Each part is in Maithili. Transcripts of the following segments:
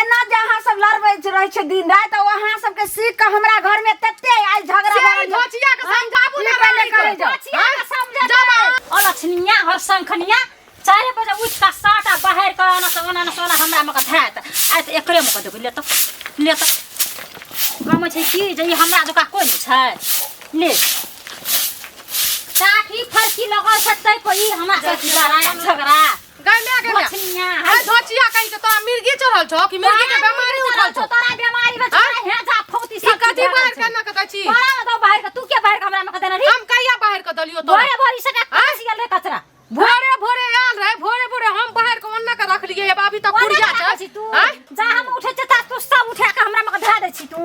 एना जे अहाँ सब लड़बै रहै छै दिन राति ओ अहाँ सबके सीख के हमरा घर में तते आइ झगड़ा से भऽ ई गेल। धोचिया के समझाबू ई ना पहिले रानी के। करै जाउ। बचिया के समझे जब आ- अलक्षणिया हर शंखनिया 4 बजे उठ के साटा बाहर के आना से ओना से ओना हमरा मके धात आइ तऽ एकरे मके देबै ले तऽ ले तऽ कमै छै की जे ई हमरा जकाँ कोइ नहि छै ले काठी फरकी लगल छै तै पर ई हमरा से लड़ाइ झगड़ा गै माय गै माय। धोछनिया अरे धोचिया कहीं के तोरा मिर्गी चढ़ल छौ कि मिर्गी के बीमारी उठल छौ तोरा बीमारी भेल छौ आँय? हे जा फौती ई सब कथी बाहर केना के दै छी तोरा में दो बाहर के तू के बाहर के हमरा में के देने रही हम कहिया बाहर के दलियो तोरा भोरे भोरे से आँय? कस गेल रे कचरा भोरे भोरे आयल रहे भोरे भोरे हम बाहर के ओन्ना के रखलिए अब अभी तक ओना कुड़िया के राखै छै छी तू आँय? जा हम उठै छियै ता तू सब उठा के हमरा में के धरा दै छी तू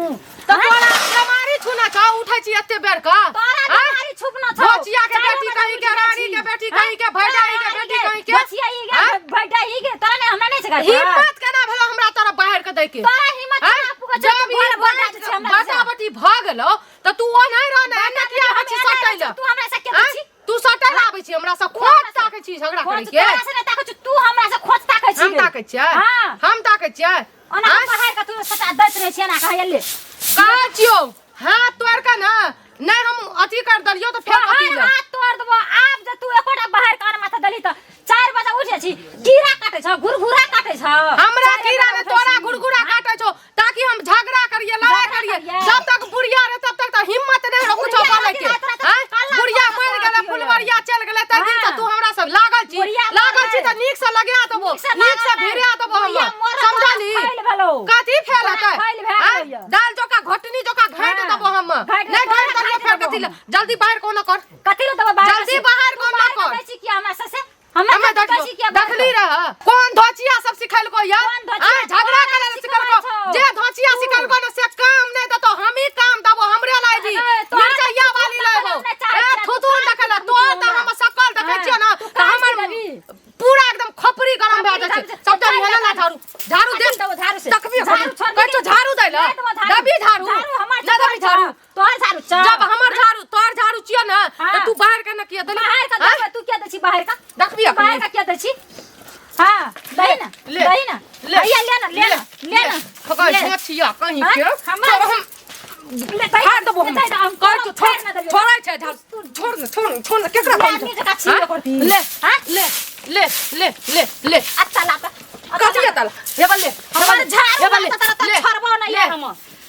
तऽ तोरा बीमारी छुना छौ उठै छी एते बेर के तोरा आँय? बीमारी छुपना छौ धोचिया के बेटी कहीं के रानी के बेटी कहीं के भैडाई के बेटी कहीं के धोचिया ई गे आँय? भैडाई गे तोरा ने हमरा नहीं छै घर पर। हिम्मत केना भेलो हमरा तोरा बाहर के दै के तोरा हिम्मत आँय? केना पुगै छौ जब तू ई भोरे भोर डाँटै छी हमरा बाटा बाटी भऽ गेलो तऽ तू ओनाहि रह ने एना किया आबै छी सटै लए तू हमरा से के आँय? छी तू सटै लए आबै छी हमरा से खोज ताकै छी झगड़ा करै खोज के तोरा से नहि ताकै छी तू हमरा से खोज ताकै छी हम ताकै छियै हाँ। हम ताकै छियै ओना आँय? बाहर के तू सटा दैत रहै छी एना कहै ले कहै छियौ हाथ तोड़ के ना नहि हम अथी कर देलियौ तऽ फेर कथी तोहर ले हाथ तोड़ देबो आब जे तू एकोटा बाहर कान माथा देली तऽ 4 बजे उठै छी कीड़ा काटै छौ घुरघुरा काटै छौ हमरा चारि कीड़ा बजे ने उठै तोरा छी। घुरघुरा काटे छौ ताकि हम झगड़ा करिए लड़ाई झगड़ा करिए करिए। जब तक बुढ़िया रहे तब तक तो हिम्मत नहीं रहो कुछो बुढ़िया बोले के रहती ना, तोरा आँय? तऽ काला बुढ़िया तोरा मर गेलै अथी होइए। फुलवरिया चल गेलै तै दिन से हाँ। तू हमरा सब लागल छी बुढ़िया मर लागल छी गेलै। तऽ नीक से लगा देबो नीक से नीक से लागल भिड़ा देबो हम बुढ़िया मरल तोरा समझली फैल भेलौ। कथी फैल तोरा हेतै फैल भए आँय? गेलौ। दाल जोका घटनी जोका घाटि हाँ। देबो हम घाटि नहि तोरा घाटि देलियै घाटि फेर देबो कथी ले हम। जल्दी बाहर कोनो कर कथी ले देबो बाहर जल्दी से? बाहर तू कोना बाहर के कर। दै छी कि हमरा से से हमरा हमे से दै छी कि बाहर देखली के? रह कोन धोचिया सब सिखलको या कोन धोचिया? आय झगड़ा तोरा करे ले सिखबै सिखलको छौ। जे धोचिया तू। सिखलको ने से काम नहीं देतो हम ही काम देबो हमरे लाई जी ए, तोरा मिर्चैया तऽ वाली थुथुन लाइबो देखै लए नहि चाहै ए छियै, तू थुथुन काज देखै ले देबही तोर तू तऽ हमरा। हम सकल देखै हाँ, छियो ना तू तऽ काज हमर देबही। पूरा एकदम खोपड़ी गरम भए जाइ छै खोपड़ी सबटा गरम हेला ला झाड़ू झाड़ू दे कथी देबो झाड़ू से? तकबी झाड़ू छोड़ कहै छौ झाड़ू दै ले नहि देबो झाड़ू। देबी झाड़ू झाड़ू हमर नहि देबी झाड़ू तोहर झाड़ू चल जब हमर झाड़ू तोहर झाड़ू छियो ना हाँ। तऽ तू बाहर के ना किया देली बाहर का हाँ? देबै तू क्या दै छी बाहर का देखबी तू अखनी। बाहर का क्या दै छी हां दही ना ले, दही ना ले, भैया ले ना ले ना ले ना खका ले। छोचिया कहीं हाँ? के हमरा तोर हम ले दही फाड़ देबो हम ले दही ना, हम कहै छौ फाड़ ना देलियौ। छोड़ै छै झाड़ू छोड़ ने छोड़ ने छोड़ ने केकरा ले, कहै आदमी छौ? जकाँ छियै हाँ? ओकर भी। ले हाँ? ले ले ले ले ले अच्छा ला तऽ कथी ये ताला हे बल्ले हमर झाड़ू हे बल्ले ना तऽ तोरा ले, छोड़बो नहीं ले। हम।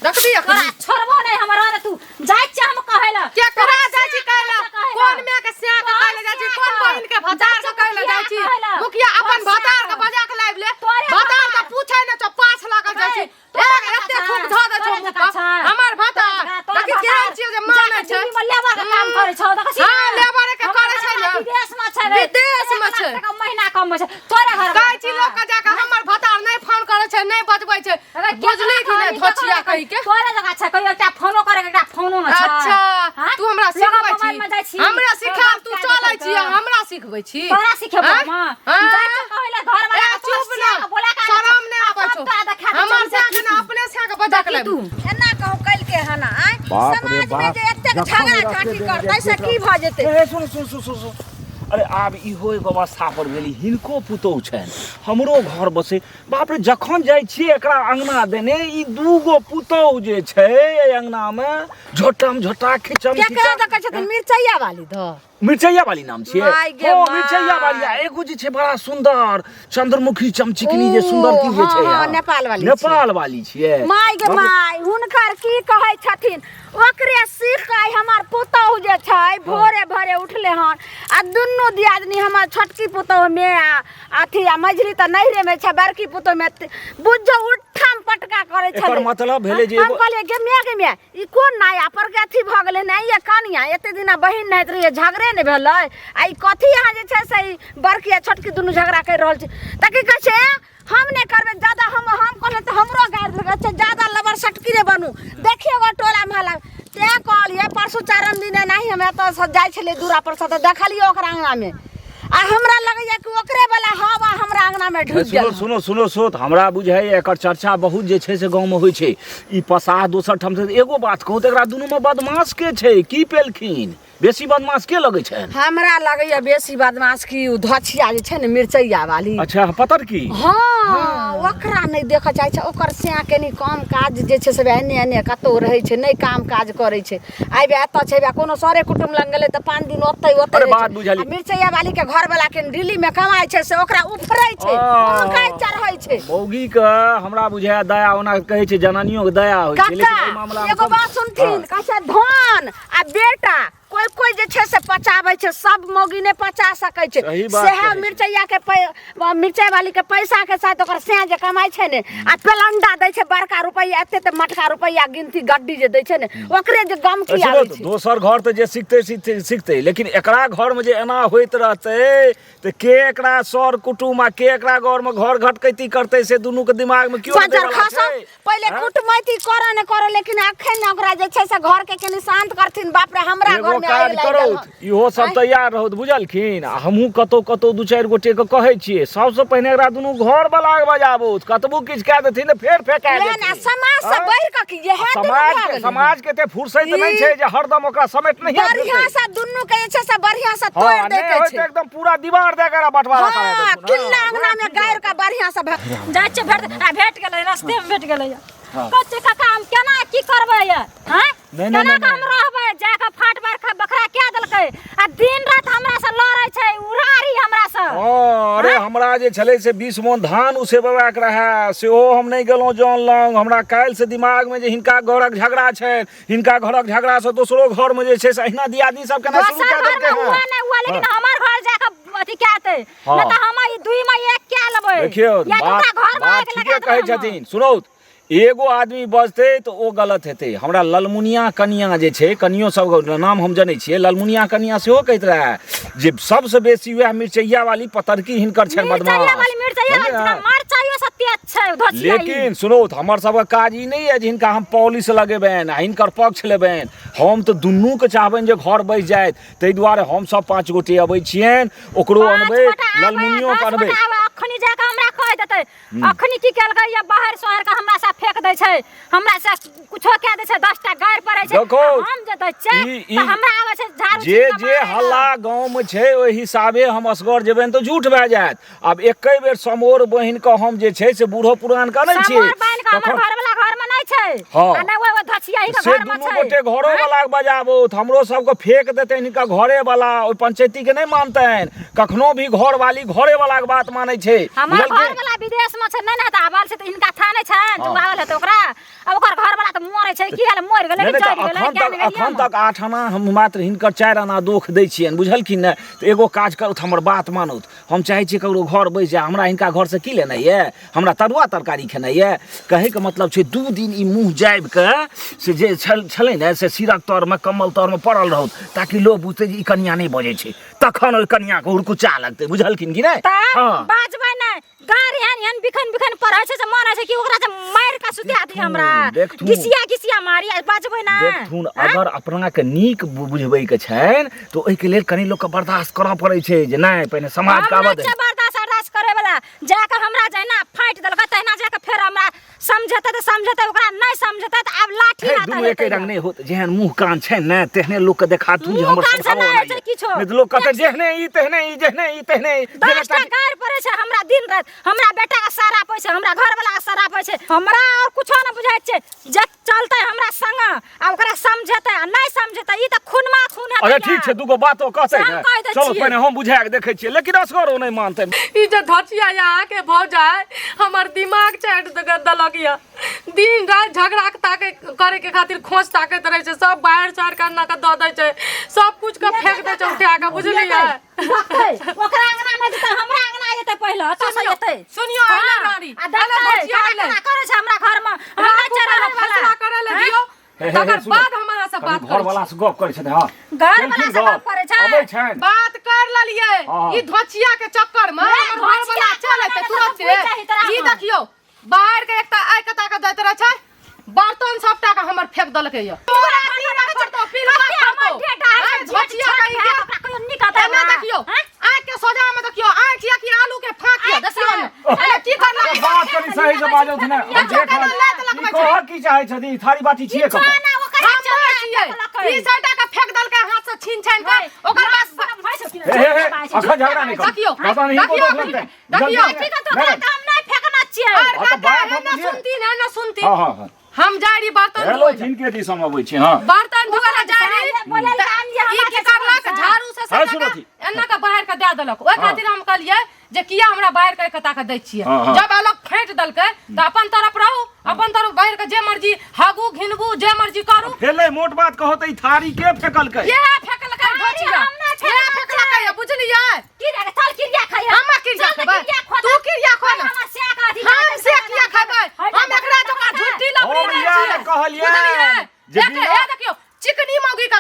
देखबी तोरा अखनी छोड़बो नहीं हमरा रे तू जाइ छियै हम कहै लए के करा जाइ छी कहै लए कोन मे के स्या के कहै लए जाइ छी कोन बहिन के भतार के कहै लए जाइ छी मुखिया अपन भतार के बजा के लाबि ले भतार के पूछै ने छौ पाछ लागल जाइ छी एक एते थूक धऽ दै छौ मुँह पर हमर भतार देखी केहन छियै जे मानै छै लेबर के काम करै छौ देखै छी हाँ, लेबरे के करै छै ने। विदेश में छै रे। विदेश में एक छै। लाख टका महीना कमै छै तोरे घर कहै छी लोक के जाके हमर भतार नहि फोन करै छै नहि बजबै छै बुझली कि नहि धोछिया कहि के तोरे जगह छै कहियो एकटा फोनो करे एकटा फोनो न छै अच्छा हाँ? तू हमरा लोगक सिखबै मोबाइल में जाइ छी छी हमरा सिखाब तू तोरा चलै छी सिखाब। हमरा सिखबै छी तोरा सिखेबो आँय? हम आँय? जाइ छी कहै ले घर वाला ए, चुप ना बोला के शरम नहि आबै छौ हमर साथ ने अपने साथ बजा के देखी लाबि तू एना कहूँ कल के हना आँय बाप रे समाज में बाप जे एतेक जखन झगड़ा रस्ते झाँटी देने करतै जाइ से छियै की भऽ जेतै ए, सुन सुन सुन सुन सुन अरे आब इहो एगो अवस्था पर भेली हिनको पुतोहु छनि हमरो घर बसै बाप रे जखन जाइ छियै एकरा अङ्गना देने ई दूगो पुतोहु जे छै एहि अङ्गनामे झोटम झोटा खिचम केकरा खिचा दऽ कहै छथिन मिरचैया वाली दऽ मिरचैया वाली नाम छियै माय गे हो माय। मिरचैया वाली आ एगो जे छै बड़ा सुंदर चंद्रमुखी चमचिकनी जे ओ, सुंदर की जे हँ, छै हँ, हँ। नेपाल वाली छियै। नेपाल वाली छियै माय गे बाप रे, माय हुनकर की कहै छथिन ओकरे सीख के आइ हमर पुतहु जे छै भोरे भोरे उठले हन आ दुनू दियादनी हमर छोटकी पुतहु मे आ अथी आ मझली तऽ नैहरे मे छै बड़की पुतहु मे बुझो उठम पटका करै एकर छलै मतलब भेलै जे हम एगो- कहलियै गे माय गे माय ई कोन नया पर के अथी भऽ गेलै ने ये कनिया एते दिना बहिन नहाइत रहियै झगड़े नहि भेलै आ ई कथी अहाँ जे छै से ई बड़की आ छोटकी दुनू झगड़ा करि रहल छी तऽ की कहै छै हम नहि करबै जादा हम हम कहलियै तऽ हमरो गारि देलकै अच्छा जादा लबर सटकी नहि बनू देखियौ एगो टोला मोहल्ला तेँ कहलियै परसू चारम दिन एनाही हम एतऽसँ जाइ छलियै दूरा परसँ तऽ देखलियै ओकरा अङ्गनामे आ हमरा लगैया कि ओकरे वाला हवा हमरा अंगना में ढुक सुनो गेल सुनो सुनो सुनो तऽ हमरा बुझाइए एकर चर्चा बहुत जे छै से गाँवमे होइ छै ई पसाह दोसर ठाम से एगो बात कहू तऽ एकरा दुनूमे बदमाश के छै की पेलखिन बेसी बदमाश के लगै छनि? हमरा लगैया बेसी बदमाश की उ धछिया जे छै ने मिरचैया वाली। अच्छा, पतर की? हँ, ओकरा नहि देखऽ चाहै छै। ओकर सैं कनि काम काज जे छै से एने एने कतहु रहै छै, नहि काम काज करै छै। आबि एतऽ छै, कोनो सरे कुटुम्ब लग गेलै तऽ 5 दिन ओतै ओतै अरे रहै बात छै। बुझलियै। आ मिरचैया वाली के घर वाला के दिल्ली में कमाइ छै से ओकरा उफरै छै, उमकै चढ़ै छै। मौगी के हमरा बुझाय दया, ओना कहै छै जनानियो के दया होइ छै, लेकिन काका एहि मामला में एगो बात सुनथिन, कहै छै धन आ बेटा कोई कोई जे छै से पचाबै छै, सब मौगी नहि पचा सकै छै। सही बात सेहा कहै छै। मिरचैया के मिरचाई वाली के पैसा के साथ ओकर सैं जे कमाइ छै ने, आ पेलंडा दै छै बड़का रुपैया, एते एते मटका रुपैया गिनती गड्डी जे दै छै ने, ओकरे जे गमकी सुनो, आबै छै। दोसर घर तऽ जे सिखतै सिखतै सिखतै, लेकिन एकरा घर में जे एना होइत रहतै तऽ के एकरा सर कुटुम आ के एकरा घर में घर घटकैती करतै से दुनू के दिमाग में केओ नहि पंचर दैवला खसो छै। पहिले आँय? कुटमैती करे ने करे, लेकिन अखन ने ओकरा जे छै से घर के कनि शांत करथिन। बाप रे, हमरा एगो घर में काज आगि लागि गेल। करौथ, इहो सब आँय? तैयार रहौथ, बुझलखिन? आ हमहूँ कतौ कतौ 2-4 गोटे के कहै छियै, सबसँ पहिने एकरा दुनू घर वाला के बजाबौथ, कतबो किछु कए देथिन तऽ फेर फेका लेन आ देथिन। समाज से आँय? बढ़ि कऽ की इएह दुनू समाज भए के गेलै? समाज के एते फुर्सत नहि ई छै जे हरदम ओकरा समेट नहीं बढ़िया से दुनू के जे छै से बढ़िया से हाँ, तोड़ि नहि दै के होइत छै। एकदम पूरा दीवार दए के एकरा बंटवारा करा हाँ, देथुन। किल्ला हाँ, अंगना में गारि के बढ़िया से जाइ छियै भेट आ भेट गेलै, रस्ते में भेट गेलै। हाँ। कहै छियै काका हम केना की करबै ये? आँय? नहि, नहि, केना नहि, कऽ हम नहि। रहबै? जा कऽ फाट बरखा बकरा कए देलकै आ दिन राति हमरा से लड़ै छै उड़ारी हमरा से। हँ, अरे हमरा जे छलै से 20 मोन धान उसेबेबाक रहए, सेहो हम नहि गेलहुँ जन लग। हमरा काल्हिसँ दिमागमे जे हिनका घरक झगड़ा छनि, हिनका घरक झगड़ासँ दोसरो घरमे जे छै से अहिना दियादनी सब केना शुरू दोसर कए घरमे देलकै हुआ हँ। नहि हुआ, लेकिन हमर घर जा कऽ अथी कए देतै। हाँ। नहि तऽ हम ई दुई में एक कए लेबै। देखियौ, या तऽ बात ओकरा घरमे बात आगि ठीके लगा देबै कहै हम। छथिन। सुनौ, एगो आदमी बजतै तऽ ओ गलत हेतै। हमरा ललमुनिया कनिया जे छै, कनियो सबके नाम हम जनै छियै, ललमुनिया कनिया सेहो कहैत रहए जे सबसँ बेसी वएह मिरचैया वाली पतरकी हिनकर छनि मिरचैया बदमाश। वाली, मिरचैया वाली, बुझलियै? मरचाइयो से तेज छै धोसिया ई। लेकिन सुनू, तऽ हमर सबके काज ई नहि यऽ जे हिनका हम पॉलिश लगेबनि आ हिनकर पक्ष लेबनि। हम तऽ दुनूके चाहबनि जे घर बसि जाइत, ताहि दुआरे हम सब 5 गोटे अबै छियनि, ओकरो पाँच अनबै, गोटा आबै, ललमुनियोके 10 अनबै। गोटा आबै, अखनी जाके हमरा कहि देतै। अखनी की केलकै ये, बाहर सोहर के हमरा से फेंक दै छै, हमरा से कुछो कए दै छै, 10टा गारि पड़ै छै। देखो, आ हम जे दै छियै, तऽ हमरा आबै छै झाड़ू जे छींट के जे मारै लए। हल्ला गाँवमे छै ओहि हिसाबे हम असगर जेबनि तऽ झूठ भए जायत। आब एके बेर समोर बहिनके हम जे छै से बूढ़ो पुरान के अनै छियै। समोर बहिन के हमर तखन घरवला घरमे नहि छै। हाँ। आ नहि ओहि धछिया ही के से घरमे दुनू छै। गोटे घरो वाला के बजाबौथ, हमरो सबके फेंक देतनि हिनका घरे वाला, ओहि पंचायती के नहि मानतनि। कखनो भी घर वाली घरे वाला के बात मानै छै। हमर बुझलखिन? घर वाला विदेश में छै, नहि नहि तऽ आबल छै तऽ हिनका था नहि छनि, तऽ हाँ। ओ आबल हेतै ओकरा। आब ओकर घर वाला तऽ मरै छै, की भेलै मरि गेलै नहि कि नहि, तऽ जरि गेलै, अखन किया तक नहि गेलियै अखन हम? तक 8 आना हम मात्र हिनकर 4 आना दोख दै छियनि, बुझलखिन ने? तऽ एगो काज करौथ, हमर बात मानौथ। हम चाहै छियै ककरो घर बसि जाय, हमरा हिनका घरसँ की लेनाइ यऽ? हमरा तरुआ तरकारी खेनाइ यऽ। कहैके मतलब छै 2 दिन ई मुँह जाबिके से जे छलै ने से सिरक तरमे कम्बल तरमे पड़ल रहौथ, ताकि लोक बुझतै जे ई कनिया नहि बजै छै, तखन ओहि कनियाके हुरकुचा लगतै, बुझलखिन कि नहि? तऽ हँ। बाजबै नहि, गारि एहन एहन बिखन बिखन पढ़ै छै से मन होइ छै कि ओकरा से मारि कऽ सुता दी हमरा। देखथुन। घिसिया घिसिया मारी, आ बाजबै नहि। देखथुन, अगर अपनाके नीक बुझबैके छनि तऽ ओहिके लेल कनि लोकके बर्दाश्त करऽ पड़ै छै जे नहि पहिने समाजके हम आबऽ नहि दही। छियै बर्दाश्त अर्दाश्त करे वाला। जाके हमरा जहिना फाटि देलकै तहिना जाके फेर हमरा समझेतै तऽ समझेतै, ओकरा नहि समझेतै तऽ आब लाठी हे, हाथ दुनू हेतै एके रंग ने। नहि होत। जेहन मुँह कान छै ने तेहने लोकके देखाथुन जे मुँह हमर कान से स्वभाव नहि ओना होइ छै यऽ। किछो। नहि तऽ लोक कहतै जेहने ई तेहने ई, जेहने ई तेहने ई। जेना 10टा गारि पड़ै छै हमरा दिन राति, हमरा बेटा के शराप होइ छै, हमरा घरवला के शराप होइ छै, हमरा और कुछो नहि बुझाइ छै। जे चलतै हमरा संग आ ओकरा समझेतै आ नहि समझेतै ई तऽ खूनमा खून हेतै। अरे ठीक छै, दूगो बातो कहतै से हम ने, कहि दै चलो छियै। पहिने हम बुझा के देखै छियै, लेकिन असगर ओ नहि मानतै। ई जे धचिया यऽ अहाँके भौजाइ हमर दिमाग चाटि देलक यऽ। दिन राति झगड़ा के ताके करे के खातिर खोज ताकैत रहै छै, सब बाहर शहर के अन्ना के दऽ दै छै, सब कुछ के फेंक दै छै उठा के, बुझलियै? देखतै, ओकरा अंगना नहि जेतै, हमरा अंगना एतै पहिले, ओतऽ से सुनियौ, एतै। सुनियौ, अइलै हाँ, रानी, आ अइलै देखतै, धचिया, केना अइलै। केना करै छै हमरा घरमे, हम नहि राखू चढ़ै पहिले, वला। फैसला करै लए हाँ? दियौ, हे, हे, तकर सुनू। बाद हम अहाँ से कनि बात घर करै वाला से गप करै छथि, हाँ। घर वाला केलखिन से गप? गप करै छै। अबै छनि। बात कर लेलियै। हाँ। ई धोचिया के चक्कर में नहि, हमर घर वाला धोचिया चल एतै के तुरंत। बुझि जाही तोरा ई हम। देखियौ, बाहर के एकटा आइ कता के जाइत रहै छै, बर्तन सबटा के हमर फेंक देलकै यऽ। तोरा तोरा की की रहै छै? करतौ? पिलुआ कते हमर करतौ। ढेर डाल आँय, छै, झोचिया छोट कहीं भाय, के। ओकरा कहियो निकलतै एना ओकरा। देखियौ, हाँ? आँखि के सोझा में देखियौ, आँखि या कि आलू के फाँक यऽ, आँखि देखियौ से। ने। एना की करलक? बात कनि सही से बाजौथ ने। हम देखियौ देख केना रहल लात छी। लगबै ई छै। कहऽ की चाहै छथि? ई थारी बाटी छियै किछो ककर? ना, ओकरा हम चोरा छियै। देखलकै। ई सैटा के फेंक देलकै हाथ से छीन छान के ओकर बाद हे हे हे अखन झगड़ा नहीं करू। देखियौ, पता नहीं हिनको देखियौ, दोष लगतै। देखियौ, जल्दी- ठीक है तो नहीं, ओकरा तऽ हम नहि फेकना छियै आर हाँ, तऽ काका बात हम एना बुझियै। सुनती ने सुनती हाँ हाँ हाँ हम जाय रही बर्तन हेलो धोए लए। जिनके दिस हम अबै छी हाँ बर्तन धोए लए जाय रही बोलल तऽ जान जे ई हमरा की के करलक समझ। झाड़ू से हाँ, सटा सुनथी। के एना के बाहर के दए देलक ओहि हाँ। खातिर हम कहलियै जे किया हमरा बाहर के कता के दै छियै हाँ, हाँ। जब अलग फेंट देलकै तऽ अपन तरफ रहू अपन तरफ बाहर के जे मर्जी हागू घिनबू जे मर्जी करू भेलै मोट बात कहो तऽ ई थारी के फेकलकै इएह फेकलकै धोचिया हम नहि इएह फेकलकै बुझलियै की रे चल किरिया खाइ हम किरिया चल खेबै किरिया खो तू किरिया खो ना हमर से का अधिकार हम से किया खेबै हम एकरा जकाँ झूठी लफड़ी हम नहि इएह छियै कहलियै बुझलियै जे देख बिना- हे देखियौ चिकनी मौगी का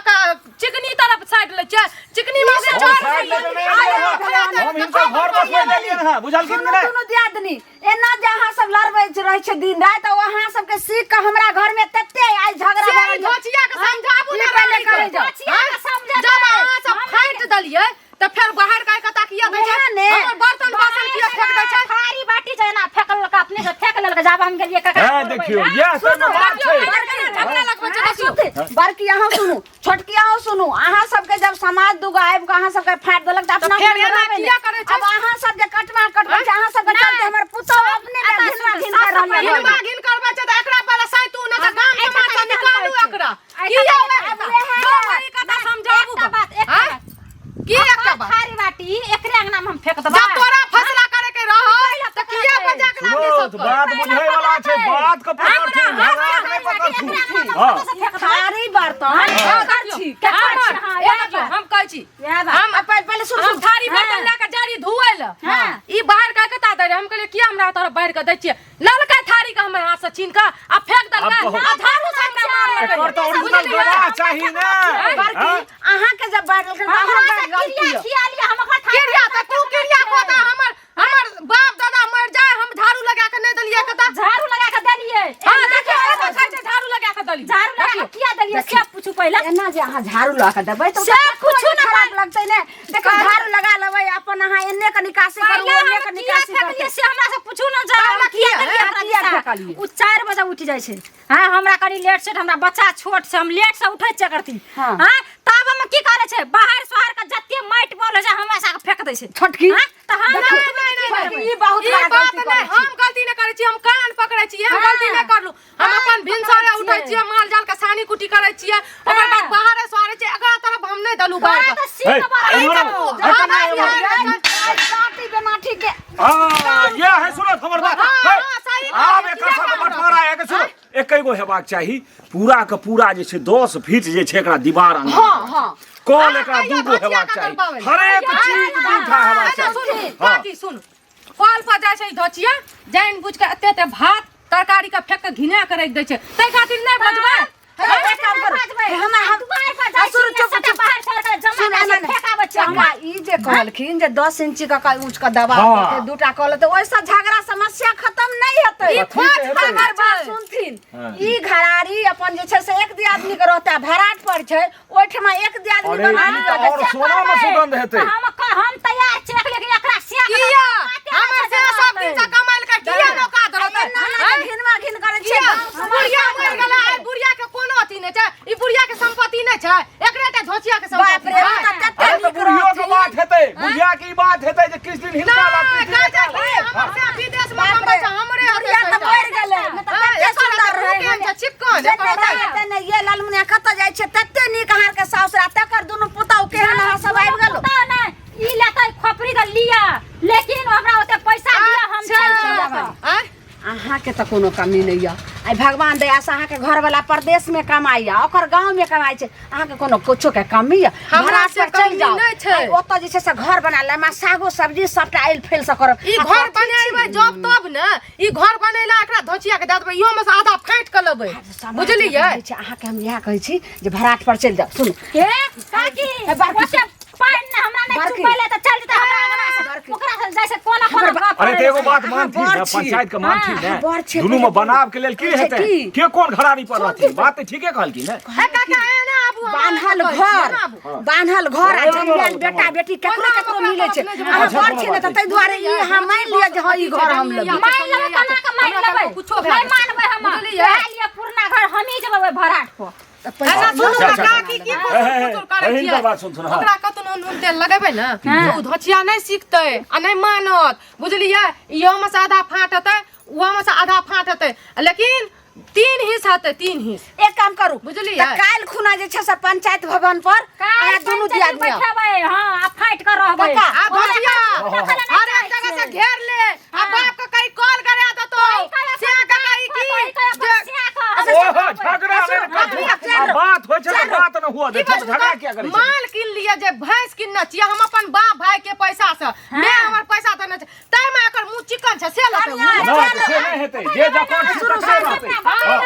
चिकनी तरफ साइड लै छियै चिकनी मौगी हम चोर साइड लेबै नहि एलियै हँ। हम हिनकर घर बसबै देलियनि हँ बुझलखिन कि सुनू नहि दुनू दियादनी एना जे अहाँ सब लड़बै रहै छै दिन राति ओ अहाँ सबके सीख के हमरा घर में तते आइ झगड़ा से भऽ गेल। धोचिया के समझाबू ई ने पहिले रानी के। करै जाउ। धोचिया के समझेबै। जब अहाँ सब फाटि देलियै तऽ फेर बाहर का कता किया दै छै वएह ने। हमर बर्तन बासन किया फेंक दै छै थारी बाटी छै ना फेकलक अपने से फेक लेलक जाब हम गेलियै ककरा हे बोलबै देखियौ लए। इएह सब बात छै झगड़ा लगबै छै देखियौ सुनते बड़की अहाँ सुनू छोटकी अहाँ सुनू अहाँ सबके जब समाज दूगो आबि कऽ अहाँ सबके फाटि देलक तऽ अपना फेर अपना एना रहबै ने। किया करै छै? अब अहाँ सब जे कटवा कटबै छै अहाँ सबके चलते हमर पुतहु अपने आ तऽ घिनवा सुनू, घिन कर रहल घिनवा घिन करबै छै तऽ एकरा पहिले सैतू नहि तऽ गाम समाज से निकालू एकरा किया आब वएह जो ई कथा समझाबू एकटा बात एकटा आँय? बात की एकटा बात थारी बाटी एकरे अंगना में हम फेंक देबै जब तोरा फैसला करे के रहो तऽ किया बजा के सुनो लाबी सबके बात बुझै वाला छै बात के पकड़थुन झगड़ा के नहि पकड़थुन हँ थारी बर्तन केकर छी हमर हाँ, ए इएह देखियौ, बात। हम कहै छी इएह बात। हम पहिले पहिले सुन हम सुन थारी बर्तन लए के जारी धुए लए हाँ। ई बाहर के कता दै रहै हम कहलियै किया हमरा तरफ बाहर के दै छियै ललका थारी के हमर हाथ से छीन के आ फेंक देलकै आब कहू। आ झाड़ू से हमरा मारलकै एकर तऽ ओरिजिनल बुझलियै? गवाह चाही ने बड़की हँ? अहाँके जब बाहर देलकै तऽ हमरा अहाँ से गलती किरिया यऽ। खिया लिअ, हम ओकरा थारी किरिया तऽ तू किरिया खो तऽ हमर हमर बाप दादा मर जाए हम झाड़ू लगा के नहीं देलियै कता झाड़ू लगा के देलियै हां देखियौ एगो कहै छै झाड़ू लगा के देलियै झाड़ू लगा के किया देलियै से पूछू पहिले एना जे अहाँ झाड़ू लऽ के देबै तऽ से कुछो ना खराब लगतै ने देखो झाड़ू लगा लेबै अपन अहाँ एन्ने के निकासी करू पहिले ओन्ने हम के किया निकासी फेकलियै करू से हमरा से पूछू ना जा हम किया देलियै ओकरा किया दिशा? फेकलियै? उ 4 बजे उठि जाइ छै हाँ हमरा कनी लेट सेट हमरा बच्चा छोट छै हम लेट से उठै छियै करती हाँ। हाँ तब हम की करै छै बाहर सोहर के जते माटि बॉल होइ छै हमरा से फेंक दै छै छोटकी हाँ तऽ हम देखियौ, उठबै तऽ की करबै? ई बहुत ई बड़ा बात गलती नहि करै छी हम गलती नहि करै छी हम कान पकड़ै छी हम गलती नहि करलू हम अपन भिनसरे पकड़ै उठै छियै। छियै माल जाल के सानी कुटी करै छियै ओकर बाद बाहरे सोहरे छियै एकरा तरफ हम नहि देलू बाहर तोरा तऽ सीख हे, बड़ा एम्हर छै। आबू। हे, कन्या, एम्हर आबू। बाटी बेनाठी के हाँ, ये है सुनो हमर बात हाँ, हे, हाँ, सही बात आब है, एकर किया सबके बात बंटवारा है के सुनो एकै गो हेबाक चाही पूरा के पूरा जे छै 10 फीट जे छै एकरा दीवार अंगना हाँ, हाँ। कल एकरा हाँ, दू गो कहिया हेबाक धोतिया चाही के करबाबै। हरेक चीज दू टा हेबाक अच्छा चाही सुनू हाँ। काकी सुनू कल पर जाइ छै ई धोचिया जानि बुझि के एते एते भात तरकारी के फेंक के घिना के राखि दै छै ताहि खातिर नहि बजबै एक काम करू। हमरा हम दुआर पर जाइ आ, सुनू, छी, चुप, सबटा चुप। बाहर छोड़ के जमा सुन, कऽ एना नहि। फेंक आबै छियै हमरा ई जे कहलखिन जे 10 इंची के कई ऊंच के दबा हाँ। देतै दूटा कहल तऽ ओहिसँ झगड़ा समस्या खत्म नहि हेतै कथी से हेतै? हमर बात सुनथिन हाँ। ई घरारी अपन जे छै से एक दियादनी के रहतै आ भराट पर छै ओहिठमा एक दियादनी अरे बना ई लिअ तऽ तऽ और से सोना में करबै। सुगंध हेतै हम तैयार छियै लेकिन एकरा से किया हमर से सब दिन से कमाइल के किया नौका धरतै एना एना जे घिनवा घिन करै छियै किया गाँव समाज बुढ़िया मरि गेलै आइ बुढ़िया के कोनो अथी नहि छै ई बुढ़िया के संपत्ति नहि छै एकरे टा झोचिया के बाप संपत्ति रे छै तऽ तते अरे तऽ नीक बुढ़ियो के रहथिन। बात हेतै बुढ़िया के ई बात हेतै जे किछु दिन हिनका नहि लग किछु दिन कहै छै एकरा कि लग। हमर से विदेश में बाप कमबै रे, छै हमरे हेतै बुढ़िया तऽ सभटा। मरि गेलै नहि तऽ हाँ, कते एकर सुन्दर तऽ रहै केहन छै चिक्कन जेने एकर रहै तऽ तेने ये लालमुनिया कतऽ जाइ छै तते नीक अहाँके सासुर आ तकर दुनू पुतहु केहन अहाँ सब आबि गेलो पुतहु नहि ई लेतै खोपड़ी तऽ लिअ लेकिन हमरा ओते पैसा दिअ हम चलि जेबै अच्छा आँय? अहाँके तऽ कोनो कमी नहि यऽ आइ भगवान दयासँ अहाँके घरवला परदेशमे कमाइया ओकर गाँवमे कमाइ छै अहाँके कोनो कुछोके कमी यऽ हमरा भरास से पर चलि कमी जाउ नहि छै। आइ ओतऽ जे छै से घर बना लेब आ सागो सब्जी सबटा आइल फैल से करब ई आ घर कथी बनेबै जब तब ने ई घर बनेला एकरा धोचिया के दए देबै इहो में से आधा फाटि के लेबै समाज मे बुझलियै कहै छै अहाँके हम इएह कहै छी जे भराट पर चलि जाउ सुनू हे काकी ए, बड़की। ओते पानि ने हमरा नहि बड़की। चुपैले तऽ चल जेतै हमरा अंगना से बड़की। ओकरा से जाइ छै कोना कोना गप अरे तऽ एगो बात अहाँ मानथिन बड़ ने छी। पंचायत के मानथिन अहाँ बड़ ने छी, दुनू में पहिले बनाव के लेल की कहै छै हेतै की? के कोन घरारी पर रहथिन बात तऽ ठीके कहलखिन ने हे काका एना आबू हमरा बान्हल कहै छी, घर एना आबू। बान्हल घर आ एना जंजाल आबू, बेटा एना बेटी केकरो ओना केकरो ओकरा मिलै छै तरफ नहि जेबै। अहाँ अच्छा, बड़ कोनो छी ने बात तऽ नहि। ताहि दुआरे ई अहाँ मानि लिअ जे हँ ई घर हम लेबै मानि लेबै केना के मानि हमरा लेबै कुछो भए नहि जेतै। मानबै हम बुझलियै? वएह लिए पुरना घर हमही जेबै ओहि भराट पर तऽ पैसा एना सुनू अच्छा, ने अच्छा। काकी की हे, फुसुर हे, फुसुर करै बहिन छियै के बात सुनथुन, हाँ। ओकरा कतौ नून तेल लगेबै ने तऽ ओ धोचिया नहि सीखतै आ नहि मानत बुझलियै इहो मे से आधा फाटतै ओहो मे से आधा फाटतै लेकिन तीन हिस्स हेतै तीन हिस्स एक काम करू बुझलियै? तऽ काल्हि खुना जे छै से पंचायत भवन पर अहाँ दुनू दियादनी आउ। बैठेबै हां आ फाइट कर रहबै काका, आ धोचिया रखै लए नहि हर एक जगह से घेर ले आ बाप के कहीं कॉल करा देतो से के कहीं की जे ओहो झगड़ा नहि करथुन। आ बात होइ छै तऽ बात नहि हुअ दै छै तऽ झगड़ा किया करै छै माल किन लिए जे भैंस किनने छियै हम अपन बाप भाई के पैसा से मैं हमर पैसा देने छै तै में एकर मुंह चिकन छै से लेतै उ। नहि तऽ से नहि हेतै जे जकाँ छी तकरे रहतै हँ।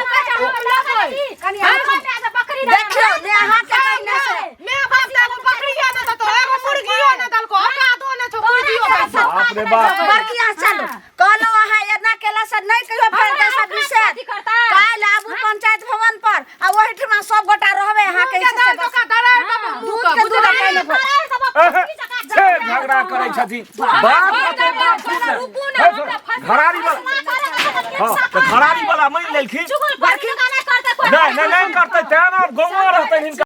देखियौ ने अहाँके कहने से मैं बाप तऽ एगो बकरियो नहि देतौ एगो मुर्गियो नहि देलको औकातो नहि छौ मुर्गियो के बाप रे बाप बड़की अहाँ चलू कहलहुँ अहाँ एना केला से नहि कहियो फेर पैसा विषय काल्हि आबू पंचायत भवन पर आ ओहिठमा सब गोटा रहबै अहाँके के दाल तो का डराइ बाबा दूध के दूध पहिले से झगड़ा करै छथिन बात हेतै बात सुन ले। घरारी वाला हँ तऽ घरारी वाला मानि लेलखिन चुगल नहि नहि नहि करतै तें ने गाँवो रहतै हिनका।